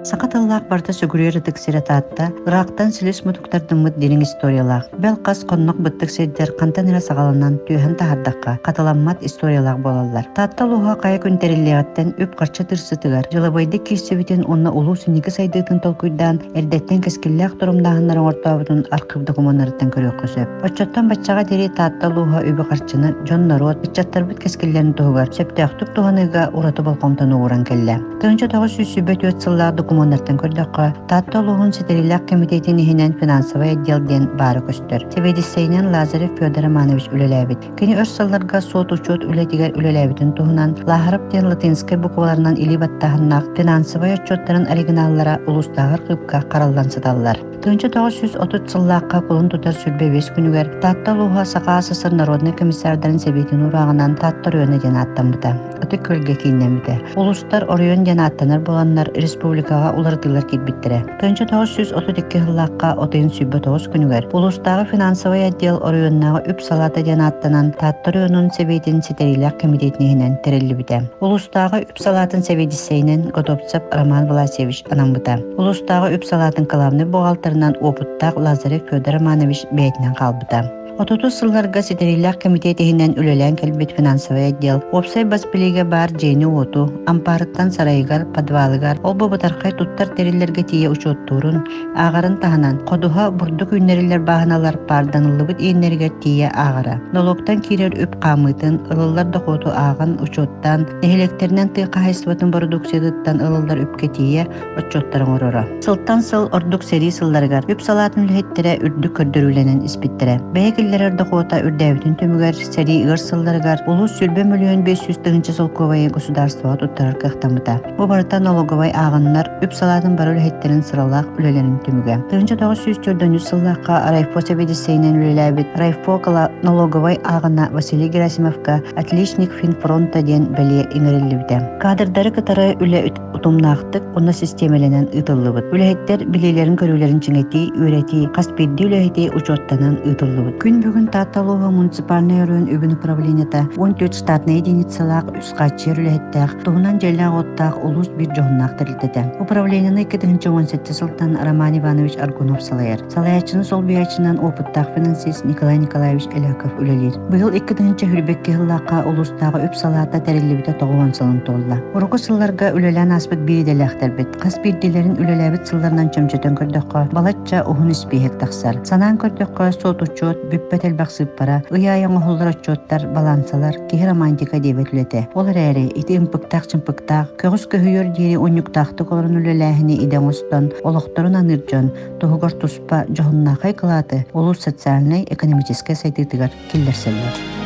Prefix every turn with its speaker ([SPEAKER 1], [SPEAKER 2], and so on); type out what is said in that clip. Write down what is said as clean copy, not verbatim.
[SPEAKER 1] Саха тыллаах барыта сүгүрүйэр ытык сирэ Таатта, ыраахтан силис мутуктардыммыт дириҥ историялаах. Бэл хас хоннох быттык сирдэр хантан эрэ саҕаланан түөһэн таһаардахха, хатыламмат историялаах буолаллар. Таатта улууһа хайа күн тэриллиэҕиттэн үп-харчы тырсытыгар, дьылабыайдык киирсибитин уонна улуус инники сайдыытын толкуйдаан, эрдэттэн кэскиллээх торумнааһыннары оҥортообутун архыып докумуоннарыттан көрүөххэ сөп. Оччоттон баччаҕа диэри Таатта улууһа үбү-харчыны дьон-норуот, ыччаттарбыт кэскиллэрин туһугар сөптөөхтүк туһаныыга ураты болҕомтону ууран кэллэ. 1924 сыллаах докумуоннартан көрдөххө, Таатта улууһун ситэриилээх кэмитиэтин иһинэн финансовай отдел диэн баара көстөр. Сэбиэдиссэйинэн Лазарев Федор Романович үлэлээбит. Кини өр сылларга суот-учуот үлэтигэр үлэлээбитин туһунан Лаһаров диэн латинскай букваларынан илии баттааһыннаах финансовай отчуоттарын оригиналлара улуустааҕы архыыпка хараллан сыталлар. 1930 сыллаахха кулун тутар 25 күнүгэр Таатта улууһа Саха СССР народнай комиссардарын сэбиэтин уурааҕынан Таатта оройуона диэн ааттаммыта. Ытык Күөлгэ кииннэммитэ. Улуустар оройуон диэн ааттанар буоланнар республикаҕа уларытыылар киирбиттэрэ. 1932 сыллаахха от ыйын 29 күнүгэр улуустааҕы финансовай отдел оройуоннааҕы үп салаата диэн ааттанан Таатта оройуонун сэбиэтин ситэриилээх кэмитиэтин иһинэн тэриллибитэ. Улуустааҕы үп салаатын сэбиэдиссэйинэн Готовцев Роман Власьевич анаммыта. Улуустааҕы үп салаатын кылаабынай буҕаалтарынан уопуттаах Лазарев Федор Романович бэйэтинэн хаалбыта. Отутус сылларга ситэриилээх кэмитиэт иһинэн үлэлээн кэлбит финансовай отдел уопсай бас билиигэ баар дьиэни-уоту, ампаарыттан сарайыгар, подвалыгар, ол-бу бытархай туттар тэриллэргэ тиийэ учуоттуурун, ааҕарын таһынан, ходуһа бурдук үүннэриллэр бааһыналар паарданыллыбыт иэннэригэр тиийэ ааҕара. Нолуоктан киирэр үп хаамыытын, ылыллар дохуоту ааҕан, учуоттаан, нэһилиэктэринэн тыа хаһаайыстыбатын бородууксуйатыттан ылыллар үпкэ тиийэ отчуоттары оҥороро. Сылтан сыл ордук сэрии сылларыгар үп салаатын үлэһиттэрэ үрдүк көрдөрүүлэнэн испиттэрэ. Бэйэ киллэрэр дохуота үрдээбитин түмүгэр сэрии ыар сылларыгар улуус 20 500 тыһыынча солкуобайы государствоҕа туттарар кыахтаммыта. Бу барыта налоговай ааҕыннар үп салаатын бары үлэһиттэрин сыралаах үлэлэрин түмүгэ. 1943 сыллаахха райфо сэбиэдиссэйинэн үлэлээбит райфо налоговай ааҕына Василий Герасимовка «Отличник финфронта» диэн бэлиэ иҥэриллибитэ. Кадрдары кытары үлэ утумнаахтык уонна систиэмэлэнэн ыытыллыбыт. Үлэһиттэр билиилэрин-көрүүлэрин чиҥэтии, үөрэтии, хас биирдии үлэһити учуоттанан ыытыллыбыт. Күн бүгүн Таатта улууһа муниципальнай оройуон үбүн управлениета 14 штатнай единицалаах үс хааччыйар үлэһиттээх, туһунан дьиэлээх-уоттаах улуус биир дьоһуннаах тэрилтэтэ. Управлениены 2017 сылтан Роман Иванович Аргунов салайар. Салайааччыны солбуйааччынан опыттаах финансист Николай Николаевич Эляков үлэлиир. Быйыл 2022 сыллаахха улуустааҕы үп салаата тэриллибитэ 90 сылын туолла. Урукку сылларга үлэлээн ааспыт биир идэлээхтэрбит хас биирдиилэрин үлэлээбит сылларынан чөмчөтөн көрдөххө, балачча уһун испииһэк тахсар. Санаан көрдөххө, суот-учуот, бүппэт элбэх сыыппара, ый аайы оҥоһуллар отчуоттар, балаансалар, киһи романтика диэбэт үлэтэ. Ол эрээри ити ымпыктаах-чымпыктаах, көҕүс көһүйүөр диэри унньуктаахтык олорон үлэлээһини идэ оҥостон, олохторун аныыр дьон туһугар туспа дьоһуннаахай кылааты улуус социальнай-экономическай сайдыытыгар киллэрсэллэр.